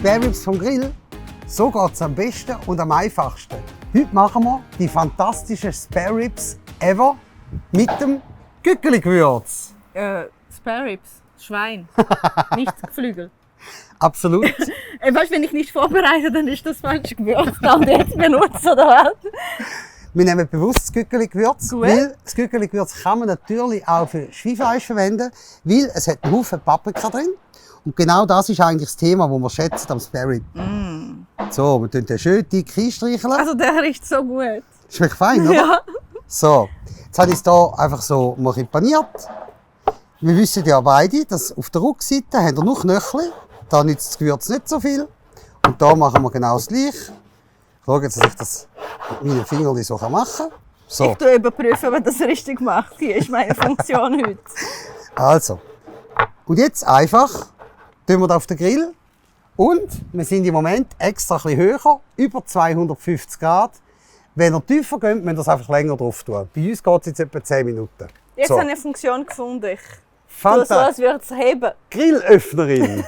Spare Ribs vom Grill, so geht es am besten und am einfachsten. Heute machen wir die fantastischen Spare Ribs ever mit dem Gückeli-Gewürz. Spare Ribs, Schwein, nicht Geflügel. Absolut. Weißt, wenn ich nicht vorbereite, dann ist das falsche Gewürz da und jetzt benutzt oder was? Wir nehmen bewusst das Gückeli-Gewürz, weil das Gückeli-Gewürz kann man natürlich auch für Schweinefleisch verwenden, weil es hat einen Haufen Paprika drin. Und genau das ist eigentlich das Thema, das wir schätzen am Spare Rib. So, wir tun den schön dick einstreicheln. Also der riecht so gut. Schmeckt fein, oder? Ja. So, jetzt habe ich es hier einfach so mal paniert. Wir wissen ja beide, dass auf der Rückseite haben wir nur Knöchel. Da nützt das Gewürz nicht so viel. Und da machen wir genau das Gleiche. Schauen, dass ich das mit meinen Fingern so machen kann. So. Ich überprüfe, ob das richtig macht. Hier ist meine Funktion heute. Also. Und jetzt einfach tun wir das auf den Grill. Und wir sind im Moment extra ein bisschen höher, über 250 Grad. Wenn ihr tiefer geht, müsst ihr es einfach länger drauf tun. Bei uns geht es jetzt etwa 10 Minuten. Jetzt so. habe ich eine Funktion gefunden. Ich tue so, Fantastisch. als würde es heben. Grillöffnerin.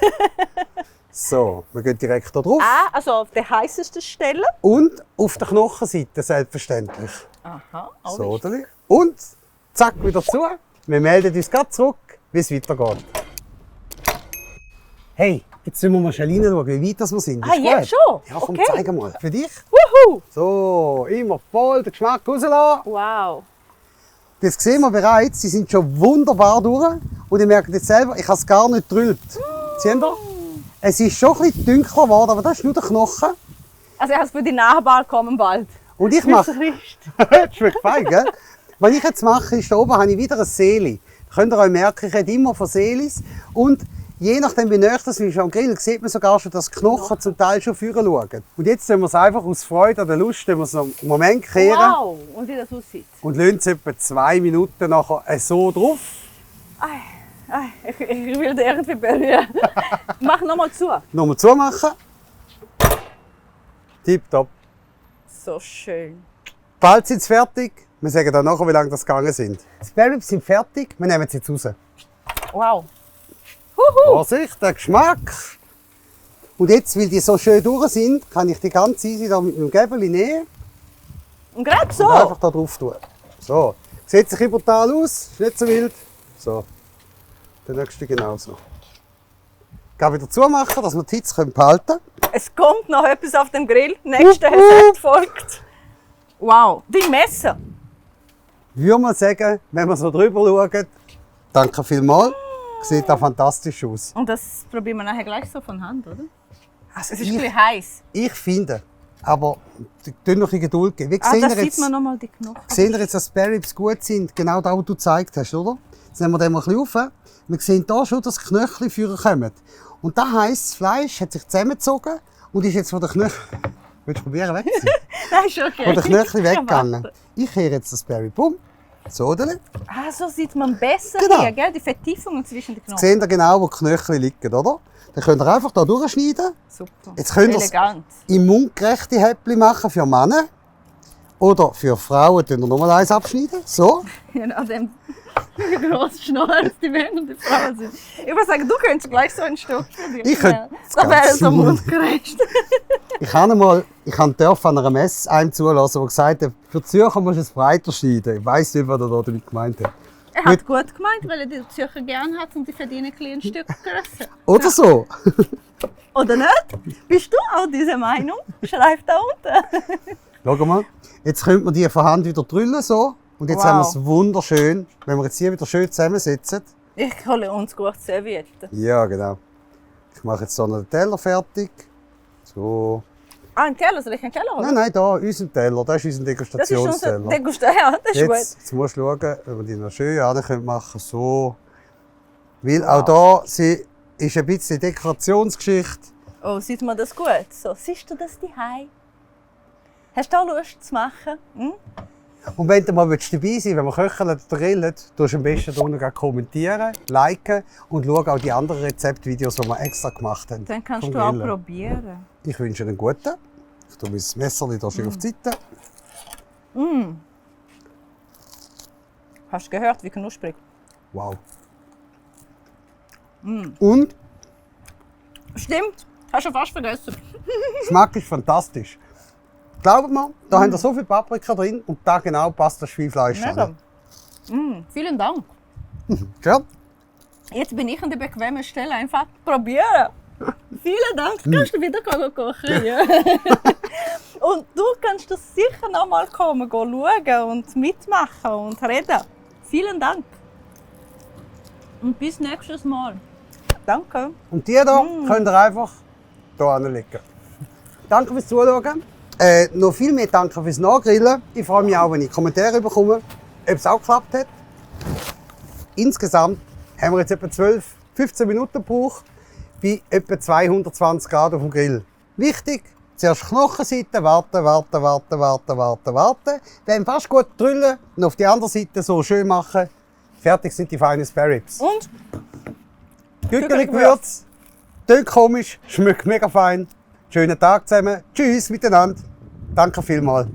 So, wir gehen direkt hier drauf. Also auf der heißesten Stelle. Und auf der Knochenseite selbstverständlich. Aha, So, oder? Und zack, wieder zu. Wir melden uns gerade zurück, wie es weitergeht. Hey, jetzt müssen wir mal schnell reinschauen, wie weit wir sind. Ist jetzt gut? schon? Ja, komm, Okay. zeig mal. Für dich. Wuhu! So, immer voll den Geschmack rauslassen. Wow. Das sehen wir bereits, sie sind schon wunderbar durch. Und ihr merkt jetzt selber, ich habe es gar nicht getrüllt. Seht ihr? Es ist schon ein bisschen dunkler geworden, aber das ist nur der Knochen. Also ich habe es für die Nachbarn kommen bald. Und ich Wie es mache... riecht. Das schmeckt fein, gell? Was ich jetzt mache, ist, da oben habe ich wieder ein Seeli. Könnt ihr euch merken, ich rede immer von Seelis. Und je nachdem, wie nah das ist am Grill, sieht man sogar schon, dass die Knochen zum Teil schon vorne schauen. Und jetzt tun wir es einfach aus Freude an der Lust, wir es einen Moment kehren. Wow, und wie das aussieht. Und lassen es etwa 2 Minuten nachher so drauf. Ich will den irgendwie berühren. Mach nochmal zu. Nochmal zumachen. Tipptopp. So schön. Bald sind sie fertig. Wir sagen dann nachher, wie lange das gegangen sind. Die Spare Ribs sind fertig, wir nehmen sie jetzt raus. Wow. Huhu. Vorsicht, der Geschmack. Und jetzt, weil die so schön durch sind, kann ich die ganz easy da mit dem Gäbeli nehmen Und gerade so. und einfach da drauf tun. So. Sieht sich brutal aus, ist nicht so wild. So. Der nächste genauso. Ich wieder zumachen, dass wir die Hitze behalten können. Es kommt noch etwas auf dem Grill. Nächste Rezept folgt. Wow. Wie Messer. Würde man sagen, wenn wir so drüber schauen, danke vielmals. Sieht auch fantastisch aus. Und das probieren wir nachher gleich so von Hand, oder? Also Es ist ein bisschen heiß. ich finde, aber tun noch ein bisschen Geduld geben. Wie Da sehen wir sieht jetzt, man nochmal die Knochen. sehen wir jetzt, dass die Spare Ribs gut sind? Genau das, was du gezeigt hast, oder? Jetzt nehmen wir den mal ein bisschen auf. Wir sehen hier schon, dass die Knöchel vorne kommen. Und das heisst, das Fleisch hat sich zusammengezogen und ist jetzt von den Knöcheln... Willst du probieren, wegzuziehen? Das ist okay. Von den Knöcheln Ja, weggegangen. warte. Ich kehre jetzt das Spare Rib um. So, oder? So sieht man besser Genau. hier, gell? Die Vertiefungen zwischen den Knochen. Seht ihr genau, wo die Knöchel liegen, oder? Dann könnt ihr einfach hier durchschneiden. Super. Jetzt könnt ihr es Elegant. im mundgerechte Häppchen machen für Männer. Oder für Frauen könnt ihr nochmal eins abschneiden. So. Je nachdem, wie groß Schnorren die Männer und die Frauen sind. Ich würde sagen, du könntest gleich so ein Stück für dich. Ich könnte das Das wäre Ganze so machen. mundgerecht. Ich durfte an einer Messe einem zulassen, der gesagt hat, für die Zürcher musst du es breiter schneiden. Ich weiss nicht, was er da damit gemeint hat. Er hat gut gemeint, weil er die Zürcher gerne hat und die verdienen ein Stück grösser. Oder so. Oder nicht? Bist du auch dieser Meinung? Schreib da unten. Schau mal. Jetzt könnte man die von Hand wieder drüllen, so. Und jetzt Wow. haben wir es wunderschön. Wenn wir jetzt hier wieder schön zusammensetzen. Ich hole uns gut Servietten. Ja, genau. Ich mache jetzt hier noch den Teller fertig. So. Ein Teller, soll ich einen Teller holen? Nein, da, unseren Teller. Das ist unser Das ist unser Degustationsteller. Degustation. Ja, das ist Jetzt musst du schauen, ob wir die noch schön machen können. So. Weil auch da ist ein bisschen Dekorationsgeschichte. gut. Oh, sieht man das gut? So, siehst du das daheim? Hast du auch Lust zu machen? Hm? Und wenn du mal dabei sein willst, wenn wir köcheln oder grillen, tust du am besten hier unten kommentieren, liken und schau auch die anderen Rezeptvideos, die wir extra gemacht haben. Dann kannst vom du auch Grillen. probieren. Ich wünsche dir einen guten. Ich tue mein Messer hier schön auf die Seite. Hast du gehört, wie knusprig? Wow. Und Stimmt. Hast du fast vergessen. Geschmack ist fantastisch. Glaubt mir, da haben wir so viel Paprika drin und da genau passt das Schweinfleisch Mega. an. Vielen Dank. Ja, Jetzt bin ich an der bequemen Stelle einfach probieren. Vielen Dank. Kannst du wieder kochen? Ja. Und du kannst das sicher noch mal kommen, schauen und mitmachen und reden. Vielen Dank. Und bis nächstes Mal. Danke. und die hier könnt ihr einfach hier hinlegen. Danke fürs Zuschauen. Noch viel mehr danke fürs Nachgrillen. Ich freue mich auch, wenn ich Kommentare bekomme, ob es auch geklappt hat. Insgesamt haben wir jetzt etwa 12-15 Minuten gebraucht bei etwa 220 Grad auf dem Grill. Wichtig, zuerst Knochenseite, warten. Dann fast gut drüllen und auf die andere Seite so schön machen. Fertig sind die feinen Spare Ribs. Und Gückeli-Gewürz, tönt komisch, schmeckt mega fein. Schönen Tag zusammen. Tschüss miteinander. Danke vielmals.